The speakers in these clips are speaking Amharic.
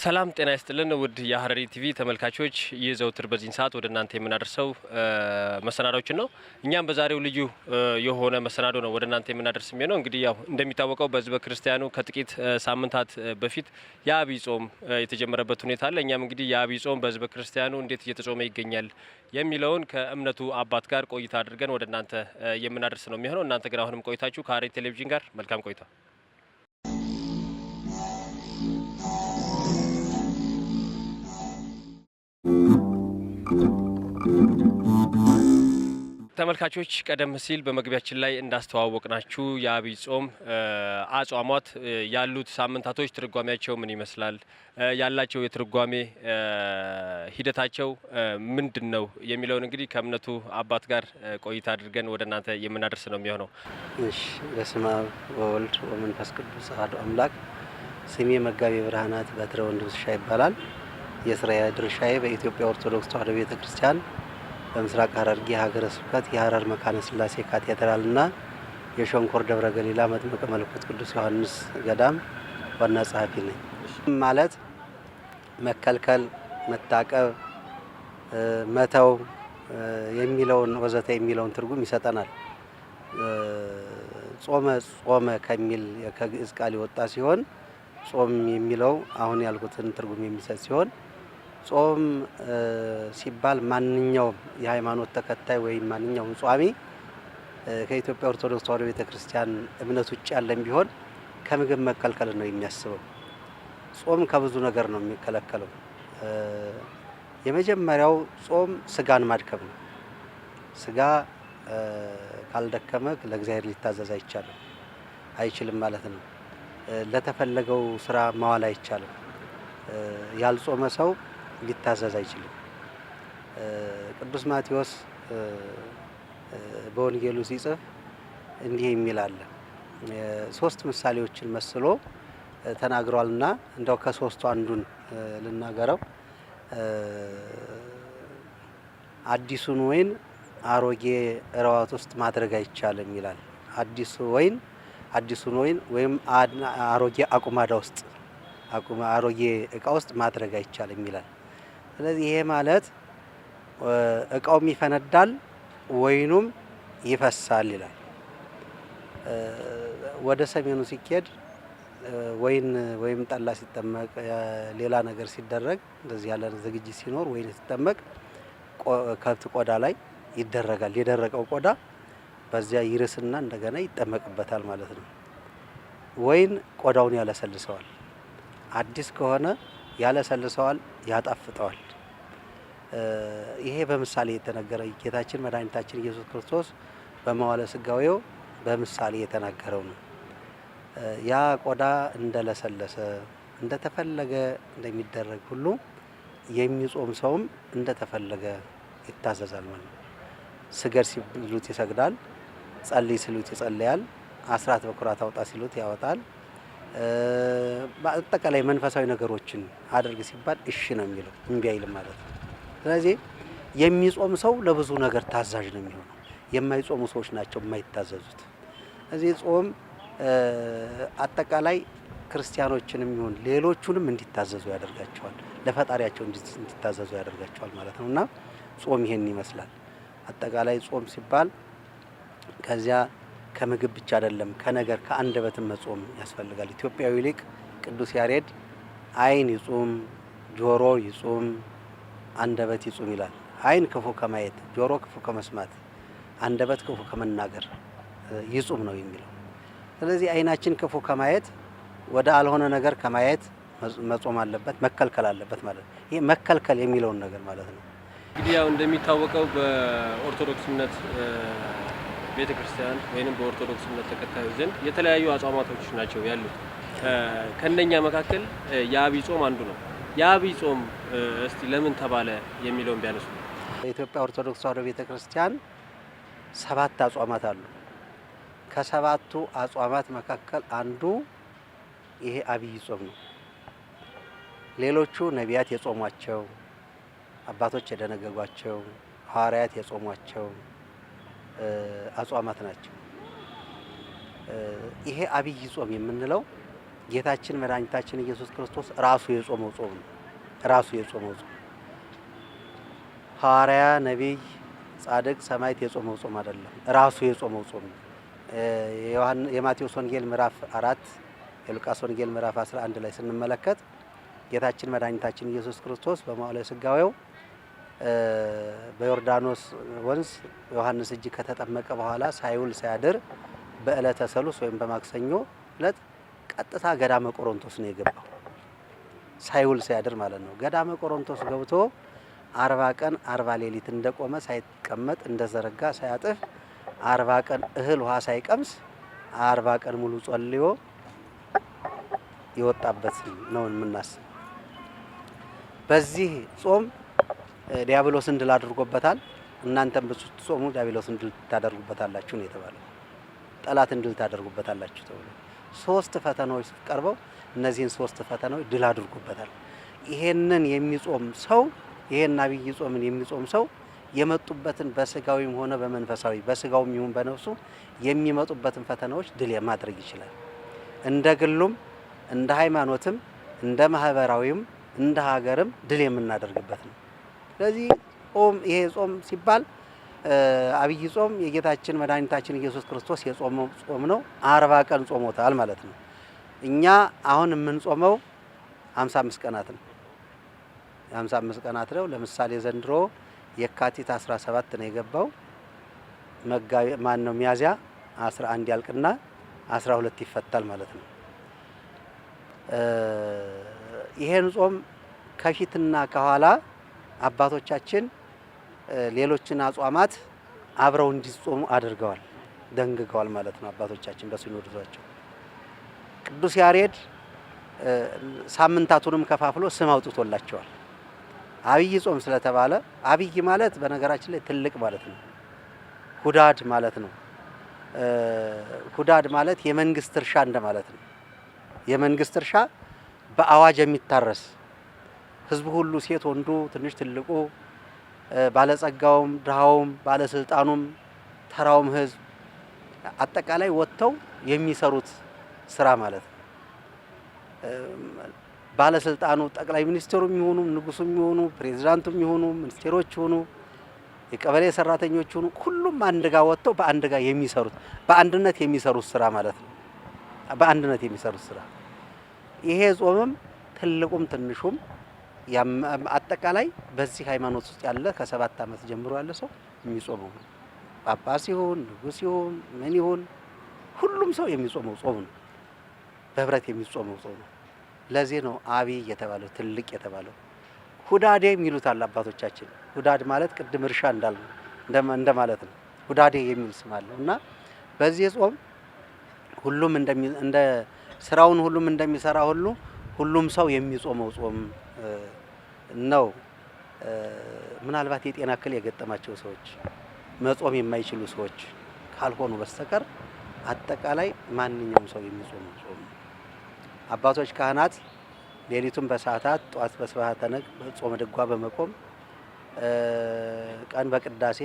ሰላም ጤና ይስጥልን ውድ የሐረሪ ቲቪ ተመልካቾች፣ ይህ ዘውትር በዚህን ሰዓት ወደ እናንተ የምናደርሰው መሰናዶችን ነው። እኛም በዛሬው ልዩ የሆነ መሰናዶ ነው ወደ እናንተ የምናደርስ የሚሆነው። እንግዲህ ያው እንደሚታወቀው በሕዝበ ክርስቲያኑ ከጥቂት ሳምንታት በፊት የዐቢይ ጾም የተጀመረበት ሁኔታ አለ። እኛም እንግዲህ የዐቢይ ጾም በሕዝበ ክርስቲያኑ እንዴት እየተጾመ ይገኛል የሚለውን ከእምነቱ አባት ጋር ቆይታ አድርገን ወደ እናንተ የምናደርስ ነው የሚሆነው። እናንተ ግን አሁንም ቆይታችሁ ከሐረሪ ቴሌቪዥን ጋር መልካም ቆይታ። ተመልካቾች፣ ቀደም ሲል በመግቢያችን ላይ እንዳስተዋወቅናችሁ የዐቢይ ጾም አጽዋማት ያሉት ሳምንታቶች ትርጓሜያቸው ምን ይመስላል፣ ያላቸው የትርጓሜ ሂደታቸው ምንድን ነው የሚለውን እንግዲህ ከእምነቱ አባት ጋር ቆይታ አድርገን ወደ እናንተ የምናደርስ ነው የሚሆነው። እሺ፣ በስመ አብ ወወልድ ወመንፈስ ቅዱስ አሐዱ አምላክ። ስሜ መጋቤ ብርሃናት በትረ ወንድምስሻ ይባላል። የስራ ድርሻዬ በኢትዮጵያ ኦርቶዶክስ ተዋሕዶ ቤተ ክርስቲያን በምስራቅ ሐረርጌ ሀገረ ስብከት የሐረር መካነ ስላሴ ካቴድራልና የሸንኮር ደብረ ገሊላ መጥምቀ መለኮት ቅዱስ ዮሐንስ ገዳም ዋና ጸሐፊ ነኝ። ማለት መከልከል፣ መታቀብ፣ መተው የሚለውን ወዘተ የሚለውን ትርጉም ይሰጠናል። ጾመ ጾመ ከሚል ከግዕዝ ቃል የወጣ ሲሆን ጾም የሚለው አሁን ያልኩትን ትርጉም የሚሰጥ ሲሆን፣ ጾም ሲባል ማንኛውም የሃይማኖት ተከታይ ወይም ማንኛውም ጿሚ ከኢትዮጵያ ኦርቶዶክስ ተዋሕዶ ቤተክርስቲያን እምነት ውጭ ያለም ቢሆን ከምግብ መከልከል ነው የሚያስበው። ጾም ከብዙ ነገር ነው የሚከለከለው። የመጀመሪያው ጾም ስጋን ማድከም ነው። ስጋ ካልደከመ ለእግዚአብሔር ሊታዘዝ አይቻልም አይችልም ማለት ነው። ለተፈለገው ስራ ማዋል አይቻልም። ያልጾመ ሰው ሊታዘዝ አይችልም። ቅዱስ ማቴዎስ በወንጌሉ ሲጽፍ እንዲህ የሚል አለ። ሶስት ምሳሌዎችን መስሎ ተናግሯልና እንደው ከሶስቱ አንዱን ልናገረው። አዲሱን ወይን አሮጌ ረዋት ውስጥ ማድረግ አይቻልም ይላል። አዲሱ ወይን አዲሱን ወይን ወይም አሮጌ አቁማዳ ውስጥ፣ አሮጌ እቃ ውስጥ ማድረግ አይቻልም ይላል። ስለዚህ ይሄ ማለት እቃውም ይፈነዳል፣ ወይኑም ይፈሳል ይላል። ወደ ሰሜኑ ሲኬድ ወይን ወይም ጠላ ሲጠመቅ፣ ሌላ ነገር ሲደረግ፣ እንደዚህ ያለ ዝግጅት ሲኖር ወይን ሲጠመቅ ከብት ቆዳ ላይ ይደረጋል። የደረቀው ቆዳ በዚያ ይርስና እንደገና ይጠመቅበታል ማለት ነው። ወይን ቆዳውን ያለሰልሰዋል። አዲስ ከሆነ ያለሰልሰዋል፣ ያጣፍጠዋል። ይሄ በምሳሌ የተነገረ፣ ጌታችን መድኃኒታችን ኢየሱስ ክርስቶስ በመዋለ ስጋዌው በምሳሌ የተናገረው ነው። ያ ቆዳ እንደለሰለሰ እንደተፈለገ እንደሚደረግ ሁሉ የሚጾም ሰውም እንደተፈለገ ይታዘዛል ማለት ነው። ስገድ ሲሉት ይሰግዳል፣ ጸልይ ሲሉት ይጸልያል፣ አስራት በኩራት አውጣ ሲሉት ያወጣል። በአጠቃላይ መንፈሳዊ ነገሮችን አድርግ ሲባል እሺ ነው የሚለው፣ እምቢ አይልም ማለት ነው። ስለዚህ የሚጾም ሰው ለብዙ ነገር ታዛዥ ነው የሚሆነው። የማይጾሙ ሰዎች ናቸው የማይታዘዙት። እዚህ ጾም አጠቃላይ ክርስቲያኖችንም ይሁን ሌሎቹንም እንዲታዘዙ ያደርጋቸዋል፣ ለፈጣሪያቸው እንዲታዘዙ ያደርጋቸዋል ማለት ነው። እና ጾም ይሄን ይመስላል። አጠቃላይ ጾም ሲባል ከዚያ ከምግብ ብቻ አይደለም፣ ከነገር ከአንደበትም መጾም ያስፈልጋል። ኢትዮጵያዊ ሊቅ ቅዱስ ያሬድ ዓይን ይጹም፣ ጆሮ ይጹም፣ አንደበት ይጹም ይላል። ዓይን ክፉ ከማየት፣ ጆሮ ክፉ ከመስማት፣ አንደበት ክፉ ከመናገር ይጹም ነው የሚለው። ስለዚህ ዓይናችን ክፉ ከማየት፣ ወደ አልሆነ ነገር ከማየት መጾም አለበት፣ መከልከል አለበት ማለት ነው። ይሄ መከልከል የሚለውን ነገር ማለት ነው። እንግዲህ ያው እንደሚታወቀው በኦርቶዶክስ እምነት ቤተ ክርስቲያን ወይንም በኦርቶዶክስ እምነት ተከታዮች ዘንድ የተለያዩ አጽዋማቶች ናቸው ያሉት። ከነኛ መካከል የዐቢይ ጾም አንዱ ነው። የዐቢይ ጾም እስቲ ለምን ተባለ የሚለውን ቢያነሱ። በኢትዮጵያ ኦርቶዶክስ ተዋሕዶ ቤተ ክርስቲያን ሰባት አጽዋማት አሉ። ከሰባቱ አጽዋማት መካከል አንዱ ይሄ ዐቢይ ጾም ነው። ሌሎቹ ነቢያት የጾሟቸው፣ አባቶች የደነገጓቸው፣ ሐዋርያት የጾሟቸው አጽዋማት ናቸው። ይሄ አብይ ጾም የምንለው ጌታችን መድኃኒታችን ኢየሱስ ክርስቶስ ራሱ የጾመው ጾም ነው። ራሱ የጾመው ጾም ሐዋርያ፣ ነቢይ፣ ጻድቅ፣ ሰማዕት የጾመው ጾም አይደለም። ራሱ የጾመው ጾም ነው። የማቴዎስ ወንጌል ምዕራፍ 4፣ የሉቃስ ወንጌል ምዕራፍ 11 ላይ ስንመለከት ጌታችን መድኃኒታችን ኢየሱስ ክርስቶስ በመዋዕለ ሥጋዌው በዮርዳኖስ ወንዝ ዮሐንስ እጅ ከተጠመቀ በኋላ ሳይውል ሳያድር በዕለተ ሰሉስ ወይም በማክሰኞ ዕለት ቀጥታ ገዳመ ቆሮንቶስ ነው የገባው። ሳይውል ሳያድር ማለት ነው። ገዳመ ቆሮንቶስ ገብቶ 40 ቀን 40 ሌሊት እንደቆመ፣ ሳይቀመጥ፣ እንደዘረጋ፣ ሳያጥፍ፣ 40 ቀን እህል ውሃ ሳይቀምስ 40 ቀን ሙሉ ጸልዮ የወጣበት ነው የምናስብ። በዚህ ጾም ዲያብሎስን ድል አድርጎበታል። እናንተም ብትጾሙ ዲያብሎስን ድል ታደርጉበታላችሁ ነው የተባለው። ጠላትን ድል ታደርጉበታላችሁ ተብሎ ሶስት ፈተናዎች ቀርበው እነዚህን ሶስት ፈተናዎች ድል አድርጎበታል። ይሄንን የሚጾም ሰው፣ ይሄን አብይ ጾምን የሚጾም ሰው የመጡበትን በስጋዊም ሆነ በመንፈሳዊ፣ በስጋውም ይሁን በነፍሱ የሚመጡበትን ፈተናዎች ድል ማድረግ ይችላል። እንደ ግሉም፣ እንደ ሃይማኖትም፣ እንደ ማህበራዊም፣ እንደ ሀገርም ድል የምናደርግበት ነው። ስለዚህ ጾም፣ ይሄ ጾም ሲባል አብይ ጾም የጌታችን መድኃኒታችን ኢየሱስ ክርስቶስ የጾመው ጾም ነው። 40 ቀን ጾሞታል ማለት ነው። እኛ አሁን የምንጾመው 55 ቀናት ነው። 55 ቀናት ነው። ለምሳሌ ዘንድሮ የካቲት 17 ነው የገባው። መጋቢ ማን ነው ሚያዝያ 11 ያልቅና 12 ይፈታል ማለት ነው። ይሄን ጾም ከፊትና ከኋላ አባቶቻችን ሌሎችን አጽዋማት አብረው እንዲጾሙ አድርገዋል፣ ደንግገዋል ማለት ነው። አባቶቻችን በሲኖዶሳቸው ቅዱስ ያሬድ ሳምንታቱንም ከፋፍሎ ስም አውጥቶላቸዋል። አብይ ጾም ስለተባለ፣ አብይ ማለት በነገራችን ላይ ትልቅ ማለት ነው። ሁዳድ ማለት ነው። ሁዳድ ማለት የመንግስት እርሻ እንደማለት ነው። የመንግስት እርሻ በአዋጅ የሚታረስ፣ ህዝቡ ሁሉ፣ ሴት ወንዱ፣ ትንሽ ትልቁ፣ ባለጸጋውም ድሃውም፣ ባለስልጣኑም ተራውም ህዝብ አጠቃላይ ወጥተው የሚሰሩት ስራ ማለት ነው። ባለስልጣኑ ጠቅላይ ሚኒስትሩ ይሁኑ፣ ንጉሱም ይሁኑ፣ ፕሬዚዳንቱም ይሁኑ፣ ሚኒስቴሮች ይሁኑ፣ የቀበሌ ሰራተኞች ይሁኑ፣ ሁሉም አንድ ጋር ወጥተው በአንድ ጋር የሚሰሩት፣ በአንድነት የሚሰሩት ስራ ማለት ነው። በአንድነት የሚሰሩት ስራ። ይሄ ጾምም ትልቁም ትንሹም አጠቃላይ በዚህ ሃይማኖት ውስጥ ያለ፣ ከ7 ዓመት ጀምሮ ያለ ሰው የሚጾመው ነው። ጳጳስ ይሁን፣ ንጉስ ይሁን፣ ምን ይሁን፣ ሁሉም ሰው የሚጾመው ጾም ነው። በህብረት የሚጾመው ጾም ነው። ለዚህ ነው አብይ የተባለው፣ ትልቅ የተባለው። ሁዳዴ የሚሉት አለ አባቶቻችን። ሁዳድ ማለት ቅድም እርሻ እንዳልነው እንደማለት ነው። ሁዳዴ የሚል ስም አለው እና በዚህ ጾም ሁሉም እንደ ስራውን ሁሉም እንደሚሰራ ሁሉ ሁሉም ሰው የሚጾመው ጾም ነው። ምናልባት የጤና እክል የገጠማቸው ሰዎች፣ መጾም የማይችሉ ሰዎች ካልሆኑ በስተቀር አጠቃላይ ማንኛውም ሰው የሚጾመው ጾም ነው። አባቶች ካህናት ሌሊቱን በሰዓታት፣ ጧት በስብሐተ ነግ በጾመ ድጓ በመቆም፣ ቀን በቅዳሴ፣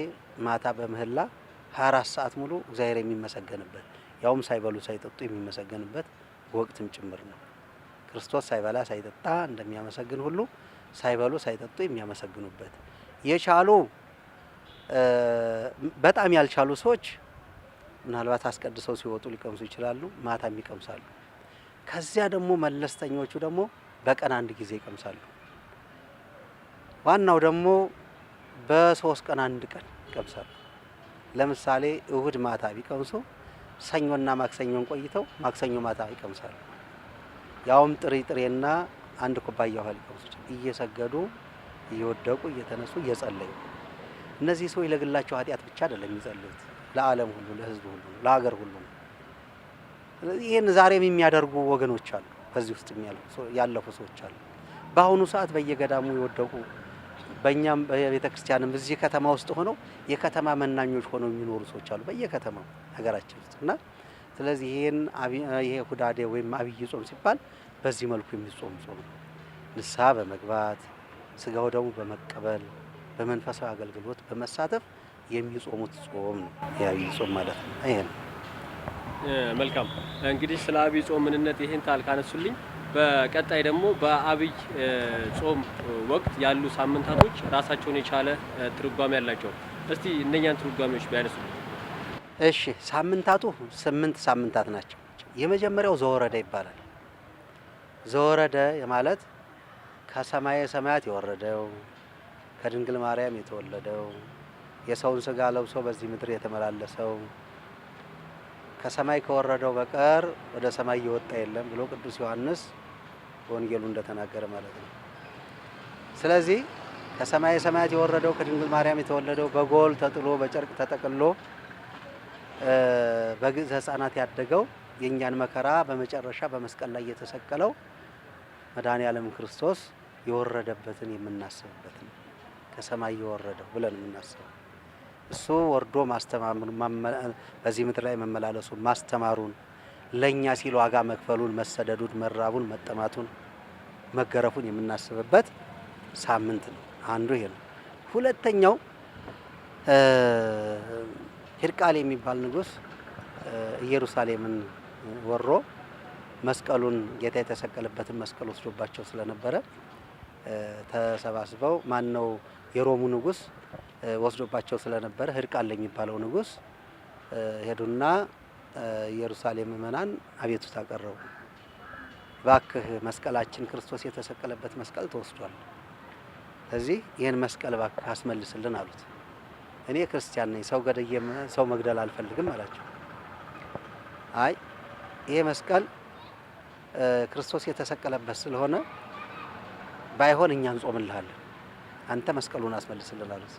ማታ በምህላ 24 ሰዓት ሙሉ እግዚአብሔር የሚመሰገንበት፣ ያውም ሳይበሉ ሳይጠጡ የሚመሰገንበት ወቅትም ጭምር ነው። ክርስቶስ ሳይበላ ሳይጠጣ እንደሚያመሰግን ሁሉ ሳይበሉ ሳይጠጡ የሚያመሰግኑበት፣ የቻሉ፣ በጣም ያልቻሉ ሰዎች ምናልባት አስቀድሰው ሲወጡ ሊቀምሱ ይችላሉ። ማታም ይቀምሳሉ። ከዚያ ደግሞ መለስተኞቹ ደግሞ በቀን አንድ ጊዜ ይቀምሳሉ። ዋናው ደግሞ በ3 ቀን አንድ ቀን ይቀምሳሉ። ለምሳሌ እሁድ ማታ ቢቀምሱ ሰኞና ማክሰኞን ቆይተው ማክሰኞ ማታ ይቀምሳሉ። ያውም ጥሪ ጥሬና አንድ ኩባያ ውሃ ሊቀምሱ ይችላሉ። እየሰገዱ፣ እየወደቁ፣ እየተነሱ እየጸለዩ። እነዚህ ሰዎች ለግላቸው ኃጢአት ብቻ አይደለም የሚጸልዩት፣ ለዓለም ሁሉ፣ ለሕዝብ ሁሉ፣ ለሀገር ሁሉ ነው። ስለዚህ ይህን ዛሬም የሚያደርጉ ወገኖች አሉ። በዚህ ውስጥ ያለፉ ሰዎች አሉ። በአሁኑ ሰዓት በየገዳሙ የወደቁ፣ በእኛም በቤተ ክርስቲያንም እዚህ ከተማ ውስጥ ሆነው የከተማ መናኞች ሆነው የሚኖሩ ሰዎች አሉ በየከተማው ሀገራችን ውስጥ። እና ስለዚህ ይሄን ይሄ ሁዳዴ ወይም አብይ ጾም ሲባል በዚህ መልኩ የሚጾም ጾም ነው። ንስሐ በመግባት፣ ስጋው ደግሞ በመቀበል፣ በመንፈሳዊ አገልግሎት በመሳተፍ የሚጾሙት ጾም ነው የዐቢይ ጾም ማለት ነው። ይሄ ነው። መልካም እንግዲህ ስለ ዐቢይ ጾም ምንነት ይህን ታል ካነሱልኝ፣ በቀጣይ ደግሞ በዐቢይ ጾም ወቅት ያሉ ሳምንታቶች ራሳቸውን የቻለ ትርጓሜ ያላቸው፣ እስቲ እነኛን ትርጓሜዎች ቢያነሱልኝ። እሺ፣ ሳምንታቱ 8 ሳምንታት ናቸው። የመጀመሪያው ዘወረደ ይባላል። ዘወረደ ማለት ከሰማየ ሰማያት የወረደው፣ ከድንግል ማርያም የተወለደው፣ የሰውን ስጋ ለብሶ በዚህ ምድር የተመላለሰው፣ ከሰማይ ከወረደው በቀር ወደ ሰማይ የወጣ የለም ብሎ ቅዱስ ዮሐንስ በወንጌሉ እንደተናገረ ማለት ነው። ስለዚህ ከሰማየ ሰማያት የወረደው፣ ከድንግል ማርያም የተወለደው፣ በጎል ተጥሎ በጨርቅ ተጠቅሎ በግዕዝ ሕፃናት ያደገው፣ የእኛን መከራ በመጨረሻ በመስቀል ላይ የተሰቀለው መድኃኔ ዓለም ክርስቶስ የወረደበትን የምናስብበት ነው። ከሰማይ የወረደው ብለን የምናስበው እሱ ወርዶ ማስተማሩን፣ በዚህ ምድር ላይ መመላለሱን፣ ማስተማሩን፣ ለኛ ሲል ዋጋ መክፈሉን፣ መሰደዱን፣ መራቡን፣ መጠማቱን፣ መገረፉን የምናስብበት ሳምንት ነው። አንዱ ይሄ ነው። ሁለተኛው ሂርቃል የሚባል ንጉስ ኢየሩሳሌምን ወሮ መስቀሉን፣ ጌታ የተሰቀለበትን መስቀል ወስዶባቸው ስለነበረ ተሰባስበው፣ ማን ነው፣ የሮሙ ንጉስ ወስዶባቸው ስለነበረ ህርቃል የሚባለው ንጉስ ሄዱና ኢየሩሳሌም ምእመናን አቤቱታ አቀረቡ። እባክህ መስቀላችን፣ ክርስቶስ የተሰቀለበት መስቀል ተወስዷል። ስለዚህ ይህን መስቀል እባክህ አስመልስልን አሉት። እኔ ክርስቲያን ነኝ፣ ሰው ገደዬ ሰው መግደል አልፈልግም አላቸው። አይ፣ ይሄ መስቀል ክርስቶስ የተሰቀለበት ስለሆነ ባይሆን እኛ እንጾምልሃለን፣ አንተ መስቀሉን አስመልስልን አሉት።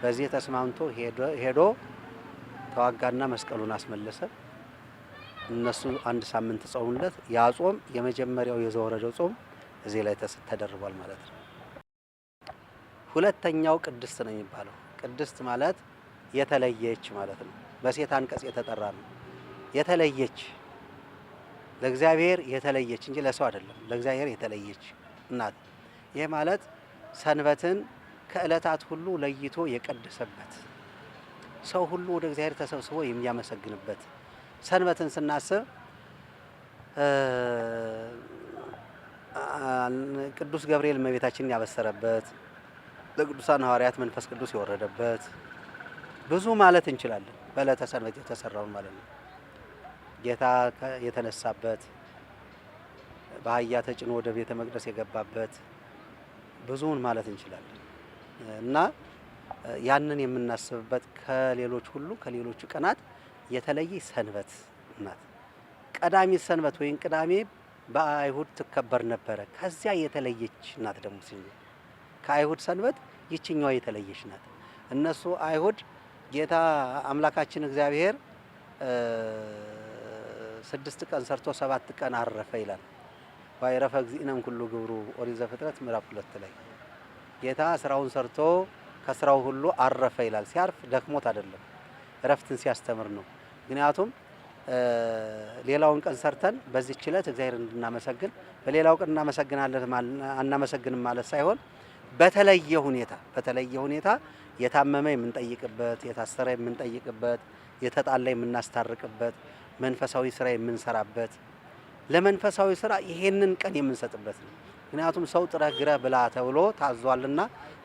በዚህ ተስማምቶ ሄዶ ተዋጋና መስቀሉን አስመለሰ። እነሱ አንድ ሳምንት ጾሙለት። ያ ጾም የመጀመሪያው የዘወረደው ጾም እዚህ ላይ ተደርቧል ማለት ነው። ሁለተኛው ቅድስት ነው የሚባለው። ቅድስት ማለት የተለየች ማለት ነው። በሴት አንቀጽ የተጠራ ነው። የተለየች፣ ለእግዚአብሔር የተለየች እንጂ ለሰው አይደለም። ለእግዚአብሔር የተለየች ናት። ይህ ማለት ሰንበትን ከእለታት ሁሉ ለይቶ የቀደሰበት፣ ሰው ሁሉ ወደ እግዚአብሔር ተሰብስቦ የሚያመሰግንበት። ሰንበትን ስናስብ ቅዱስ ገብርኤል እመቤታችንን ያበሰረበት፣ ለቅዱሳን ሐዋርያት መንፈስ ቅዱስ የወረደበት፣ ብዙ ማለት እንችላለን። በዕለተ ሰንበት የተሰራውን ማለት ነው። ጌታ የተነሳበት፣ በአህያ ተጭኖ ወደ ቤተ መቅደስ የገባበት፣ ብዙውን ማለት እንችላለን። እና ያንን የምናስብበት ከሌሎች ሁሉ፣ ከሌሎቹ ቀናት የተለየ ሰንበት ናት። ቀዳሚ ሰንበት ወይም ቅዳሜ በአይሁድ ትከበር ነበረ። ከዚያ የተለየች ናት። ደግሞ ሲል ከአይሁድ ሰንበት ይችኛዋ የተለየች ናት። እነሱ አይሁድ ጌታ አምላካችን እግዚአብሔር 6 ቀን ሰርቶ 7 ቀን አረፈ ይላል። ወአዕረፈ እግዚእነ እምኩሉ ግብሩ፣ ኦሪት ዘፍጥረት ምዕራፍ 2 ላይ ጌታ ስራውን ሰርቶ ከስራው ሁሉ አረፈ ይላል። ሲያርፍ ደክሞት አይደለም፣ እረፍትን ሲያስተምር ነው። ምክንያቱም ሌላውን ቀን ሰርተን በዚህች ዕለት እግዚአብሔር እንድናመሰግን፣ በሌላው ቀን እናመሰግናለን አናመሰግንም ማለት ሳይሆን በተለየ ሁኔታ የታመመ የምንጠይቅበት፣ የታሰረ የምንጠይቅበት፣ የተጣላ የምናስታርቅበት፣ መንፈሳዊ ስራ የምንሰራበት፣ ለመንፈሳዊ ስራ ይሄንን ቀን የምንሰጥበት ነው። ምክንያቱም ሰው ጥረህ ግረህ ብላ ተብሎ ታዟልና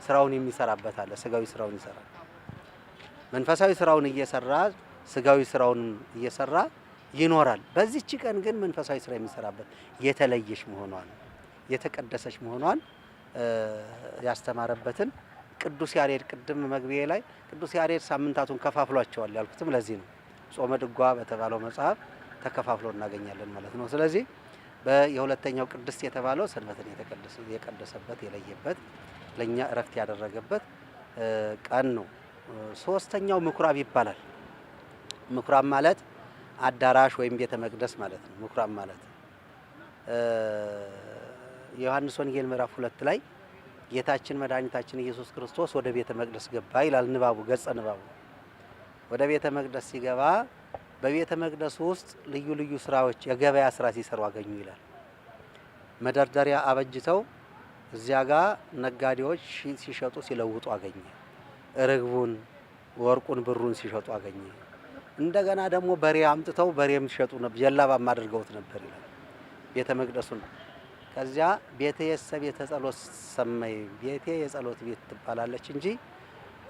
ስራውን የሚሰራበት አለ። ስጋዊ ስራውን ይሰራል። መንፈሳዊ ስራውን እየሰራ ስጋዊ ስራውን እየሰራ ይኖራል። በዚህች ቀን ግን መንፈሳዊ ስራ የሚሰራበት የተለየች መሆኗን፣ የተቀደሰች መሆኗን ያስተማረበትን ቅዱስ ያሬድ፣ ቅድም መግቢያ ላይ ቅዱስ ያሬድ ሳምንታቱን ከፋፍሏቸዋል ያልኩትም ለዚህ ነው። ጾመ ድጓ በተባለው መጽሐፍ ተከፋፍሎ እናገኛለን ማለት ነው። ስለዚህ የሁለተኛው ቅድስት የተባለው ሰንበትን የቀደሰበት፣ የለየበት፣ ለኛ እረፍት ያደረገበት ቀን ነው። ሶስተኛው ምኩራብ ይባላል። ምኩራብ ማለት አዳራሽ ወይም ቤተ መቅደስ ማለት ነው። ምኩራብ ማለት የዮሐንስ ወንጌል ምዕራፍ 2 ላይ ጌታችን መድኃኒታችን ኢየሱስ ክርስቶስ ወደ ቤተ መቅደስ ገባ ይላል ንባቡ፣ ገጸ ንባቡ። ወደ ቤተ መቅደስ ሲገባ በቤተ መቅደሱ ውስጥ ልዩ ልዩ ስራዎች፣ የገበያ ስራ ሲሰሩ አገኙ ይላል። መደርደሪያ አበጅተው እዚያ ጋር ነጋዴዎች ሲሸጡ ሲለውጡ አገኘ። ርግቡን፣ ወርቁን፣ ብሩን ሲሸጡ አገኘ። እንደገና ደግሞ በሬ አምጥተው በሬም ሲሸጡ ነበር፣ ጀላባም አድርገውት ነበር ይላል ቤተ መቅደሱን። ከዚያ ቤትየሰ ቤተ ጸሎት ሰመይ፣ ቤቴ የጸሎት ቤት ትባላለች እንጂ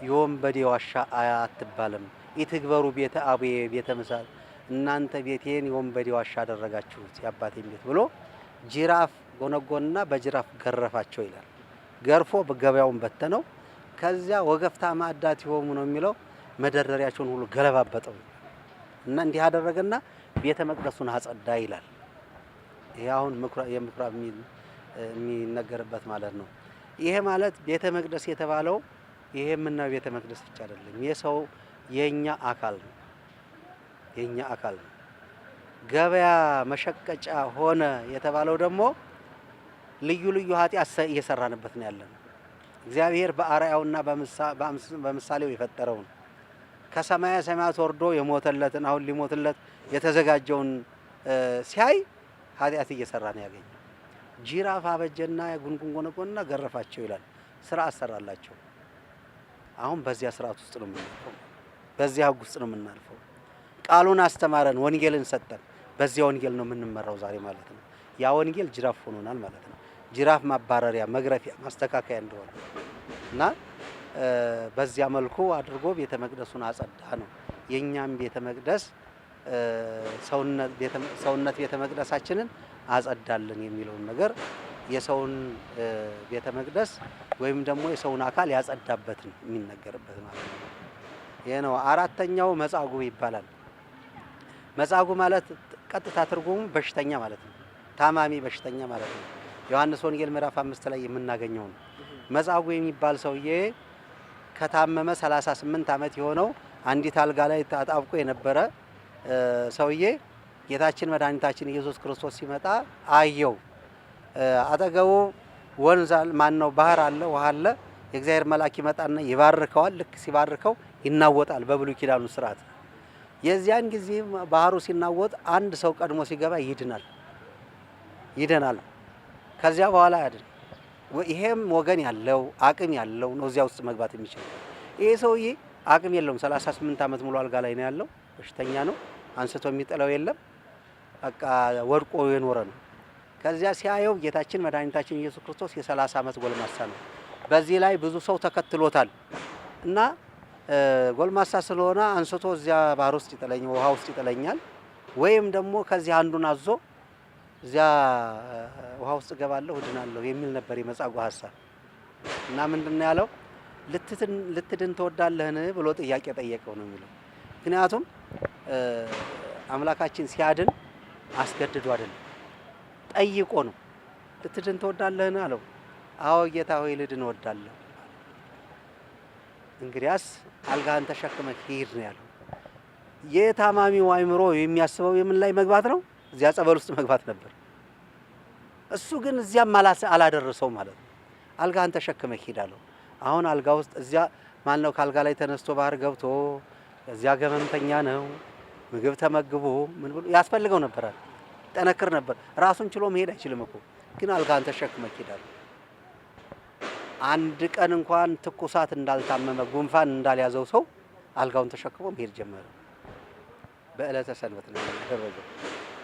የወንበዴ ዋሻ አትባልም። ኢትግበሩ ቤተ አቡዬ ቤተ ምሳል፣ እናንተ ቤቴን የወንበዴ ዋሻ አደረጋችሁት የአባቴን ቤት ብሎ ጅራፍ ጎነጎንና በጅራፍ ገረፋቸው ይላል። ገርፎ ገበያውን በተነው። ከዚያ ወገፍታ ማዕዳት ይሆሙ ነው የሚለው፣ መደርደሪያቸውን ሁሉ ገለባበጠው እና እንዲህ አደረገና ቤተ መቅደሱን አጸዳ ይላል። ይሄ አሁን የምኩራብ የሚነገርበት ማለት ነው። ይሄ ማለት ቤተ መቅደስ የተባለው ይሄ የምናየው ቤተ መቅደስ ብቻ አይደለም። የሰው የኛ አካል ነው። የኛ አካል ነው። ገበያ መሸቀጫ ሆነ የተባለው ደግሞ ልዩ ልዩ ኃጢአት እየሰራንበት ነው ያለነው። እግዚአብሔር በአርአያውና በምሳሌው የፈጠረውን ከሰማያ ሰማያት ወርዶ የሞተለትን አሁን ሊሞትለት የተዘጋጀውን ሲያይ ኃጢአት እየሰራ ነው ያገኘው። ጅራፍ አበጀና ጉንጉን ጎነጎንና ገረፋቸው ይላል። ስርዓት ሰራላቸው። አሁን በዚያ ስርዓት ውስጥ ነው የምናልፈው። በዚያ ህግ ውስጥ ነው የምናልፈው። ቃሉን አስተማረን፣ ወንጌልን ሰጠን። በዚያ ወንጌል ነው የምንመራው ዛሬ ማለት ነው። ያ ወንጌል ጅራፍ ሆኖናል ማለት ነው። ጅራፍ ማባረሪያ፣ መግረፊያ፣ ማስተካከያ እንደሆነ እና በዚያ መልኩ አድርጎ ቤተ መቅደሱን አጸዳ ነው። የኛም ቤተ መቅደስ ሰውነት ቤተ መቅደሳችንን አጸዳልን የሚለውን ነገር የሰውን ቤተ መቅደስ ወይም ደግሞ የሰውን አካል ያጸዳበትን የሚነገርበት ማለት ነው። ይሄ ነው። አራተኛው መጻጉዕ ይባላል። መጻጉዕ ማለት ቀጥታ ትርጉሙ በሽተኛ ማለት ነው። ታማሚ በሽተኛ ማለት ነው። ዮሐንስ ወንጌል ምዕራፍ 5 ላይ የምናገኘው ነው። መጻጉዕ የሚባል ሰውዬ ከታመመ 38 ዓመት የሆነው አንዲት አልጋ ላይ ተጣብቆ የነበረ ሰውዬ ጌታችን መድኃኒታችን ኢየሱስ ክርስቶስ ሲመጣ አየው። አጠገቡ ወንዝ ማነው ባህር አለ፣ ውሃ አለ። የእግዚአብሔር መልአክ ይመጣና ይባርከዋል። ልክ ሲባርከው ይናወጣል በብሉይ ኪዳኑ ስርዓት። የዚያን ጊዜ ባህሩ ሲናወጥ አንድ ሰው ቀድሞ ሲገባ ይድናል ይድናል። ከዚያ በኋላ ያድን። ይሄም ወገን ያለው አቅም ያለው ነው እዚያ ውስጥ መግባት የሚችል። ይሄ ሰውዬ አቅም የለውም። 38 ዓመት ሙሉ አልጋ ላይ ነው ያለው። በሽተኛ ነው። አንስቶ የሚጥለው የለም። በቃ ወድቆ የኖረ ነው። ከዚያ ሲያየው ጌታችን መድኃኒታችን ኢየሱስ ክርስቶስ የ30 ዓመት ጎልማሳ ነው። በዚህ ላይ ብዙ ሰው ተከትሎታል እና ጎልማሳ ስለሆነ አንስቶ እዚያ ባህር ውስጥ ይጥለኛል፣ ውሃ ውስጥ ይጥለኛል፣ ወይም ደግሞ ከዚህ አንዱን አዞ እዚያ ውሃ ውስጥ እገባለሁ እድናለሁ የሚል ነበር የመጻጉዕ ሀሳብ። እና ምንድነው ያለው? ልትድን ትወዳለህን ብሎ ጥያቄ ጠየቀው ነው የሚለው። ምክንያቱም አምላካችን ሲያድን አስገድዶ አይደለም፣ ጠይቆ ነው። ልትድን ትወዳለህን አለው። አዎ ጌታ ሆይ ልድን እወዳለሁ። እንግዲያስ አልጋህን ተሸክመህ ሂድ ነው ያለው። የታማሚው አእምሮ የሚያስበው የምን ላይ መግባት ነው? እዚያ ጸበል ውስጥ መግባት ነበር። እሱ ግን እዚያም አላደረሰው ማለት ነው። አልጋህን ተሸክመህ ሂድ አለው። አሁን አልጋ ውስጥ እዚያ ማን ነው ከአልጋ ላይ ተነስቶ ባህር ገብቶ እዚያ ገመምተኛ ነው፣ ምግብ ተመግቦ ምን ብሎ ያስፈልገው ነበር፣ ጠነክር ነበር። ራሱን ችሎ መሄድ አይችልም እኮ ግን አልጋህን ተሸክመህ ሂድ አለው። አንድ ቀን እንኳን ትኩሳት እንዳልታመመ ጉንፋን እንዳልያዘው ሰው አልጋውን ተሸክሞ መሄድ ጀመረ። በዕለተ ሰንበት ነው ያደረገው።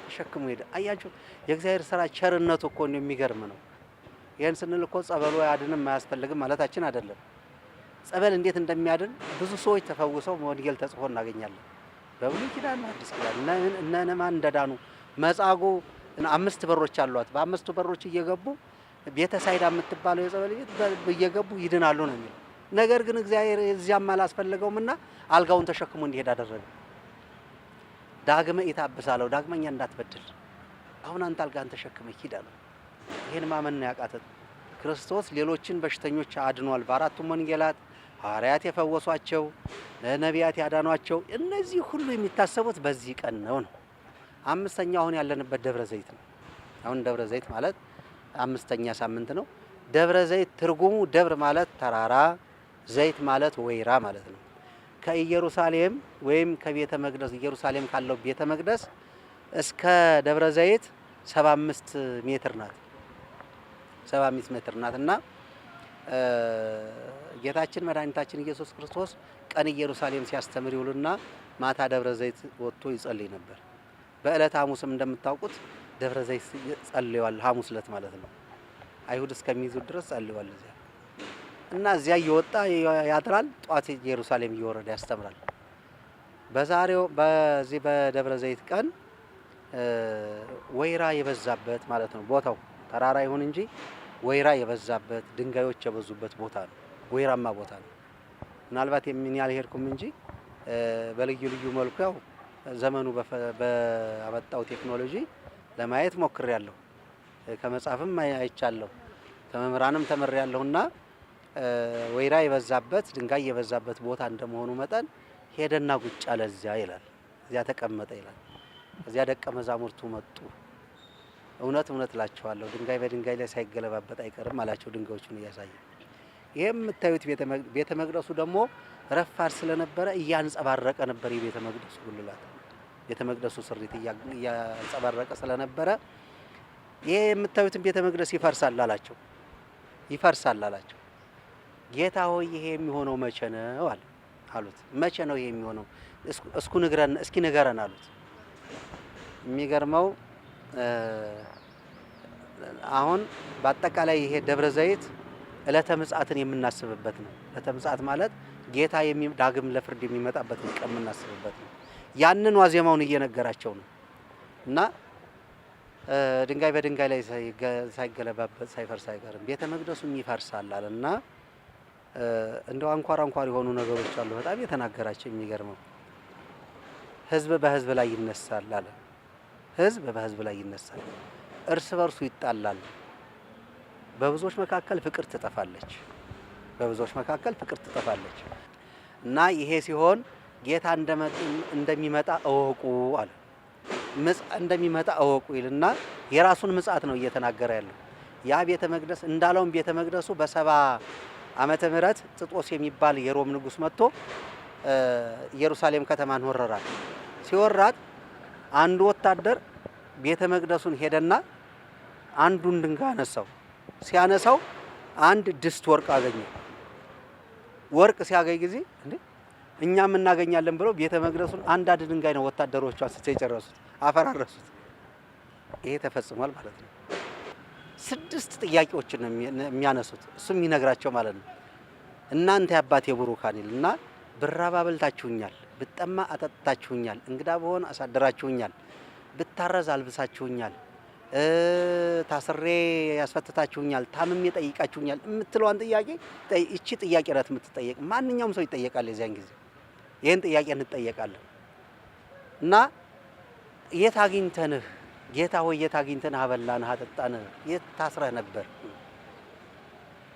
ተሸክሞ ሄደ። አያችሁ የእግዚአብሔር ስራ ቸርነቱ እኮ ነው የሚገርም ነው። ይሄን ስንል እኮ ጸበሉ አያድንም አያስፈልግም ማለታችን አይደለም። ጸበል እንዴት እንደሚያድን ብዙ ሰዎች ተፈውሰው ወንጌል ተጽፎ እናገኛለን። በብሉይ ኪዳን አዲስ ኪዳን እነ እነማን እንደዳኑ መጻጉዕ 5 በሮች አሏት። በአምስቱ በሮች እየገቡ ቤተ ሳይዳ የምትባለው የጸበል ቤት እየገቡ ይድናሉ ነው የሚለው። ነገር ግን እግዚአብሔር እዚያም አላስፈለገውምና አልጋውን ተሸክሞ እንዲሄድ አደረገ። ዳግመ ኢታብሳለው፣ ዳግመኛ እንዳትበድል አሁን አንተ አልጋህን ተሸክመህ ሂድ አለው። ይሄን ማመን ነው ያቃተው። ክርስቶስ ሌሎችን በሽተኞች አድኗል። በአራቱም ወንጌላት ሐዋርያት የፈወሷቸው፣ ነቢያት ያዳኗቸው እነዚህ ሁሉ የሚታሰቡት በዚህ ቀን ነው ነው። አምስተኛው አሁን ያለንበት ደብረ ዘይት ነው። አሁን ደብረ ዘይት ማለት አምስተኛ ሳምንት ነው። ደብረ ዘይት ትርጉሙ ደብር ማለት ተራራ፣ ዘይት ማለት ወይራ ማለት ነው። ከኢየሩሳሌም ወይም ከቤተ መቅደስ ኢየሩሳሌም ካለው ቤተ መቅደስ እስከ ደብረ ዘይት 75 ሜትር ናት። 75 ሜትር ናት እና ጌታችን መድኃኒታችን ኢየሱስ ክርስቶስ ቀን ኢየሩሳሌም ሲያስተምር ይውልና ማታ ደብረ ዘይት ወጥቶ ይጸልይ ነበር። በዕለተ ሐሙስም እንደምታውቁት ደብረ ዘይት ጸልየዋል። ሐሙስ ዕለት ማለት ነው። አይሁድ እስከሚይዙት ድረስ ጸልየዋል እዚያ እና እዚያ እየወጣ ያድራል። ጧት ኢየሩሳሌም እየወረደ ያስተምራል። በዛሬው በዚህ በደብረ ዘይት ቀን ወይራ የበዛበት ማለት ነው። ቦታው ተራራ ይሁን እንጂ ወይራ የበዛበት ድንጋዮች የበዙበት ቦታ ነው። ወይራማ ቦታ ነው። ምናልባት የምን ያልሄድኩም እንጂ በልዩ ልዩ መልኩ ያው ዘመኑ ባመጣው ቴክኖሎጂ ለማየት ሞክሬያለሁ። ከመጽሐፍም አይቻለሁ፣ ከመምህራንም ተምሬያለሁና ወይራ የበዛበት ድንጋይ የበዛበት ቦታ እንደመሆኑ መጠን ሄደና ጉጭ አለ እዚያ ይላል። እዚያ ተቀመጠ ይላል። እዚያ ደቀ መዛሙርቱ መጡ። እውነት እውነት እላቸዋለሁ ድንጋይ በድንጋይ ላይ ሳይገለባበጥ አይቀርም አላቸው፣ ድንጋዮቹን እያሳየ። ይሄ የምታዩት ቤተ መቅደሱ ደግሞ ረፋድ ስለነበረ እያንጸባረቀ ነበር። የቤተ መቅደሱ ጉልላት ቤተ መቅደሱ ስሪት እያንጸባረቀ ስለነበረ ይሄ የምታዩትን ቤተ መቅደስ ይፈርሳል አላቸው። ይፈርሳል አላቸው። ጌታ ሆይ ይሄ የሚሆነው መቼ ነው አለ አሉት። መቼ ነው ይሄ የሚሆነው? እስኩ ንገረን፣ እስኪ ንገረን አሉት። የሚገርመው አሁን በአጠቃላይ ይሄ ደብረ ዘይት ዕለተ ምጽአትን የምናስብበት ነው። ዕለተ ምጽአት ማለት ጌታ ዳግም ለፍርድ የሚመጣበትን ቀን የምናስብበት ነው። ያንን ዋዜማውን እየነገራቸው ነው እና ድንጋይ በድንጋይ ላይ ሳይገለባበጥ ሳይፈርስ አይቀርም ቤተ መቅደሱም ይፈርሳል አለና እንደው አንኳር አንኳር የሆኑ ነገሮች አሉ በጣም የተናገራቸው። የሚገርመው ሕዝብ በሕዝብ ላይ ይነሳል አለ። ሕዝብ በሕዝብ ላይ ይነሳል፣ እርስ በርሱ ይጣላል። በብዙዎች መካከል ፍቅር ትጠፋለች። በብዙዎች መካከል ፍቅር ትጠፋለች እና ይሄ ሲሆን ጌታ እንደሚመጣ እወቁ አለ። እንደሚመጣ እወቁ ይልና የራሱን ምጽአት ነው እየተናገረ ያለው። ያ ቤተ መቅደስ እንዳለውም ቤተ መቅደሱ በ70 ዓመተ ምህረት ጥጦስ የሚባል የሮም ንጉስ መጥቶ ኢየሩሳሌም ከተማን ወረራት። ሲወራት አንዱ ወታደር ቤተ መቅደሱን ሄደና አንዱን ድንጋይ አነሳው። ሲያነሳው አንድ ድስት ወርቅ አገኘ። ወርቅ ሲያገኝ ጊዜ እንዴ እኛም እናገኛለን ብለው ቤተ መቅደሱን አንዳንድ ድንጋይ ነው ወታደሮቹ አንስተው የጨረሱት፣ አፈራረሱት። ይሄ ተፈጽሟል ማለት ነው። 6 ጥያቄዎችን ነው የሚያነሱት፣ እሱም የሚነግራቸው ማለት ነው። እናንተ የአባቴ ቡሩካን ይልና ብራብ አበልታችሁኛል፣ ብጠማ አጠጥታችሁኛል፣ እንግዳ ብሆን አሳድራችሁኛል፣ ብታረዝ አልብሳችሁኛል፣ ታስሬ ያስፈትታችሁኛል፣ ታምሜ ጠይቃችሁኛል የምትለዋን ጥያቄ እቺ ጥያቄ ናት የምትጠየቅ። ማንኛውም ሰው ይጠየቃል። የዚያን ጊዜ ይህን ጥያቄ እንጠየቃለን እና የት አግኝተንህ ጌታ ሆይ የት አግኝተንህ አበላንህ አጠጣንህ? የት ታስረህ ነበር?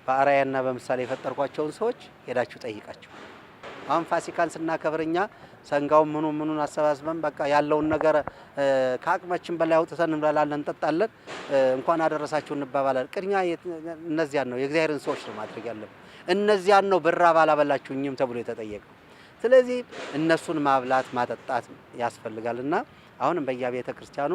በአርአያና በምሳሌ የፈጠርኳቸውን ሰዎች ሄዳችሁ ጠይቃቸው። አሁን ፋሲካን ስናከብር እኛ ሰንጋውን ምኑ ምኑን አሰባስበን በቃ ያለውን ነገር ከአቅማችን በላይ አውጥተን እንበላለን፣ እንጠጣለን፣ እንኳን አደረሳችሁ እንባባላለን። ቅድሚያ እነዚያን ነው የእግዚአብሔርን ሰዎች ነው ማድረግ ያለብን። እነዚያን ነው ብራብ አላበላችሁኝም ተብሎ የተጠየቀው። ስለዚህ እነሱን ማብላት ማጠጣት ያስፈልጋልና አሁንም በየቤተ ክርስቲያኑ